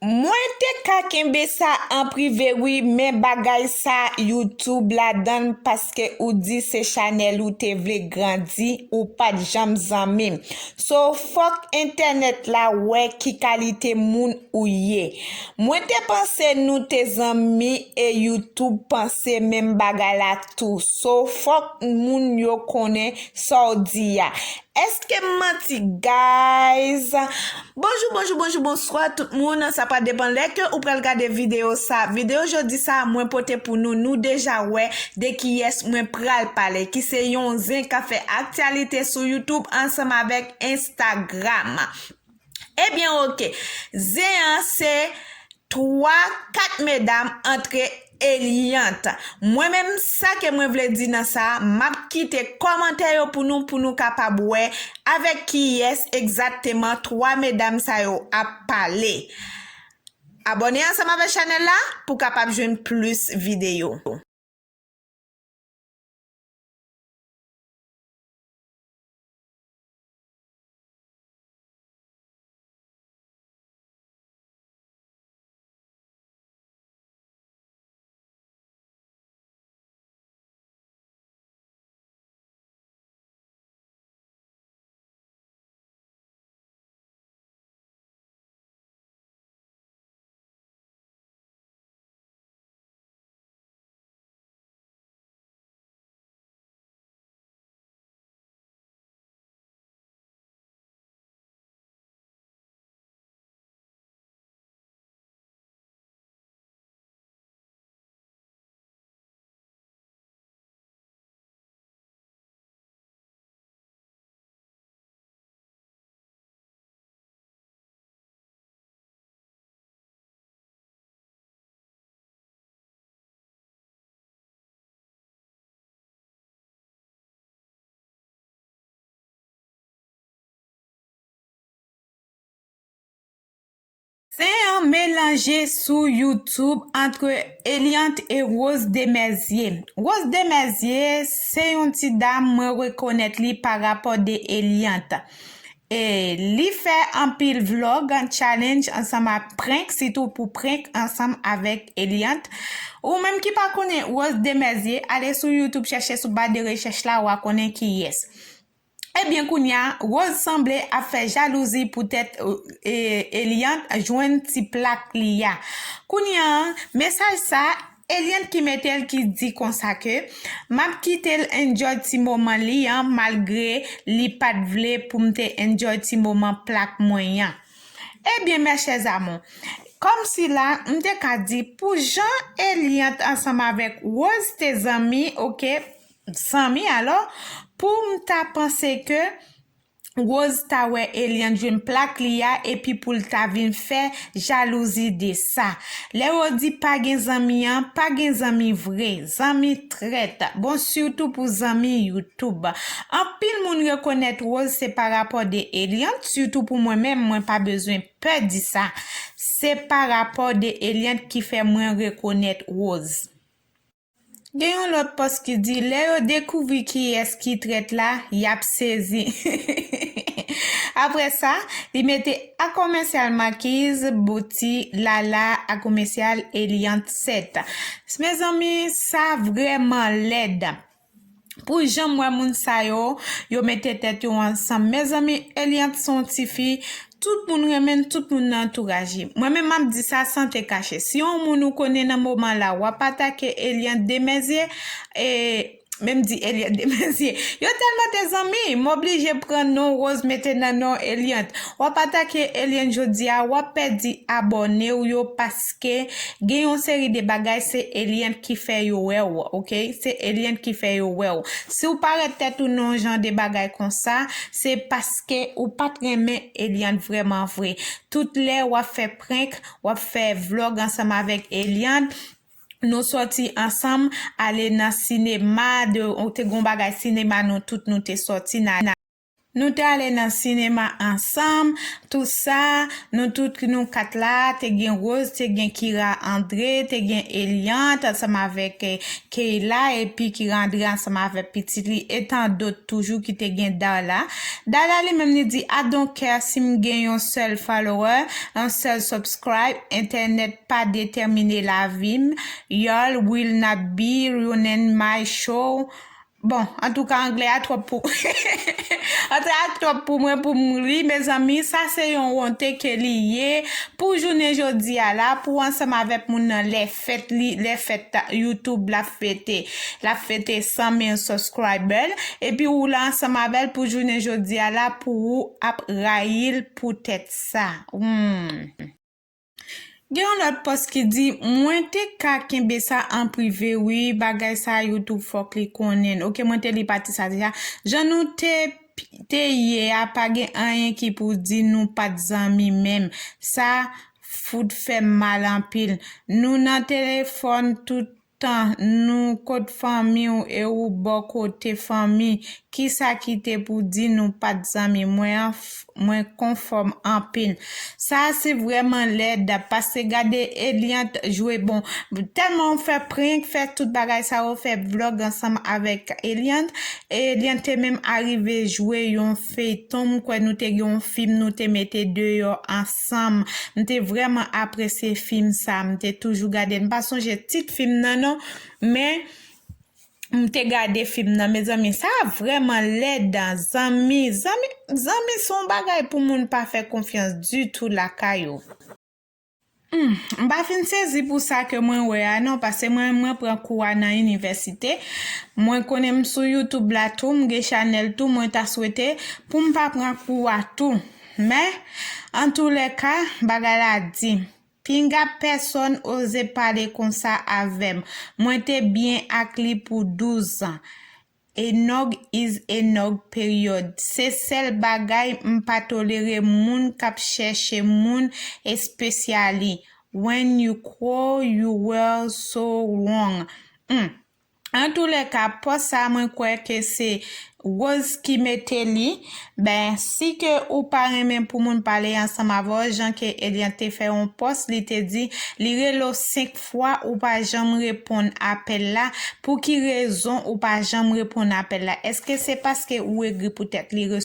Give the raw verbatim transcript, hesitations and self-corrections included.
Mwen te ka kenbe sa an prive wi, men bagay sa YouTube ladann paske ou di se chanèl ou te vle grandi, ou pa t janm zanmi m. So fòk entènèt la wè ki kalite moun ou ye. Mwen te panse nou te zanmi e YouTube panse menm bagay la tou. So fòk moun yo konnen sa w di a. Èske m manti, guys? Bonjou, bonjou, bonjou, bonswa tout moun. Sa pral depann lè ke ou pral gade videyo sa. Videyo jodi sa, mwen pote pou nou, nou deja wè de kiyès mwen pral pale, ki se yon zen k ap fè aktyalite sou YouTube ansanm avèk Instagram. Ebyen, oke. Zen an se twa, kat medam antre Eliante. Mwen menm, sa ke mwen vle di nan sa, m ap kite kòmantè yo pou nou, pou nou kapab wè avèk kiyès egzakteman twa medam sa yo ap pale. Abòne ansanm avèk chanèl la pou kapab jwenn plis videyo. Zen an melanje sou YouTube antre Eliante e Rose Demerzier. Rose Demerzier se yon ti dam mwen rekonèt li pa rapò de Eliante. E li fè anpil vlog, challenge ansanm ak prank, sitou pou prank ansanm avèk Eliante. Ou menm ki pa konnen Rose Demerzier, ale sou YouTube chèche sou ba de rechèch la, w a konnen kiyès. Ebyen, kounye a, Rose sanble ap fè jalouzi poutèt, e, Eliante jwenn ti plak li a. Kounye a, mesaj sa, Eliante ki mete l ki di konsa ke, "M ap kite l enjoy ti moman li an, malgre li pa t vle pou m te enjoy ti moman plak mwen an." Ebyen, mes chers amours, kòmsi la, m te ka di, pou jan Eliante ansanm avèk Rose te zanmi, oke, zanmi, alò, pou m ta panse ke Rose ta wè Eliante jwenn plak li a, epi pou l ta vin fè jalouzi de sa. Lè yo di pa gen zanmi an, pa gen zanmi vre, zanmi trèt. Bon, sitou pou zanmi YouTube. Anpil moun rekonèt Rose se pa rapò de Eliante, sitou pou mwen menm, mwen pa bezwen pè di sa. Se pa rapò de Eliante ki fè mwen rekonèt Rose. Gen yon lòt pòs ki di, lè yo dekouvri kiyès ki trèt la, y ap sezi. Apre sa, li mete a commercial Marquise, Bouti, Lala, a commercial Eliante sèt. Mezanmi, sa vrèman lèd. Pou jan m wè moun sa yo, yo mete tèt yo ansanm. Mezanmi, Eliante se yon tifi, tout moun renmen l, tout moun nan antouraj li. Mwen menm, m ap di sa san te kache. Si yon moun ou konnen nan moman la, w ap atake Eliante Demerzier, e, menm di Eliante Demerzier. Yo tèlman te zanmi, m oblije pran non Rose mete nan non Eliante. W ap atake Eliante jodi a, w ap pèdi abòne w yo paske gen yon seri de bagay se Eliante ki fè yo wè w, oke? Se Eliante ki fè yo wè w. Si w parèt tèt ou nan yon jan de bagay konsa, se paske ou pa t renmen Eliante vrèman vre. Tout lè w ap fè prank, w ap fè vlòg ansanm avèk Eliante, nou sòti ansanm, ale nan sinema, de, ou te gon bagay sinema, nou tout nou te sòti nan, nan. Nou te ale nan sinema ansanm, tou sa, nou tout nou kat la, te gen Rose, te gen Kira André, te gen Eliante ansanm avèk eh, Keyla, epi Kira André ansanm avèk pitit li, e tan dòt toujou ki te gen Darla. Darla li menm li di, I don't care si m gen yon sèl follower, yon sèl subscribe, entènèt pa detèmine lavi m, y'all will not be ruining my show. Bon, antouka, anglè a twòp pou anglè a twòp pou mwen pou m li, mezanmi, sa se yon wonte ke li ye pou jounen jodi a la, pou ansanm avèk moun nan lè fèt li, lè fèt YouTube l ap fete, l ap fete san mil subscriber, epi ou la ansanm avè l pou jounen jodi a la, pou ou ap rayi l poutèt sa. Hmm. Gen yon lòt pòs ki di, mwen te ka kenbe sa an prive wi, bagay sa YouTube fòk li konnen. Ok, mwen te li pati sa deja. Jan nou te, te ye a, pa gen anyen ki pou di nou pa t zanmi menm. Sa fout fè m mal anpil. Nou nan telefòn tout tan, nou kot fanmi w e ou bò kote fanmi, kisa ki te pou di nou pa t zanmi? Mwen an f- mwen konfòm anpil. Sa se vrèman lèd, paske gade Eliante jwe bon. Tèlman ou fè prank, fè tout bagay sa yo, fè vlog ansanm avèk Eliante. Eliante te menm arive jwe yon feyton, m kwè nou te gen yon fim nou te mete deyò ansanm. M te vrèman apresye fim sa, m te toujou gade. M pa sonje tit fim nan non, men m te gade fim nan, mezanmi, sa vrèman lèd. Zanmi, zanmi, zanmi se yon bagay pou moun pa fè konfyans ditou lakay ou. Hmm, m pa fin sezi pou sa ke mwen wè a non, paske mwen, mwen pran kou a nan inivèsite. Mwen konnen m sou YouTube la tou, m gen chanèl tou, mwen ta swete pou m pa pran kou a tou. Men, antoulèka, bagay la di. Pinga pèsonn oze pale konsa avè m. Mwen te byen ak li pou douz an. A nog is a nog, period. Se sèl bagay m pa tolere, moun k ap chèche moun espesyali. When you crow, you were so wrong. Hmm. Antoulèka, pòs sa mwen kwè ke se Rose ki mete li. Ben, si ke ou pa renmen pou moun pale ansanm avè w, jan ke Eliante te fè yon pòs, li te di, li rele w senk fwa, ou pa janm reponn apèl la. Pou ki rezon ou pa janm reponn apèl la? Èske se paske ou egri poutèt li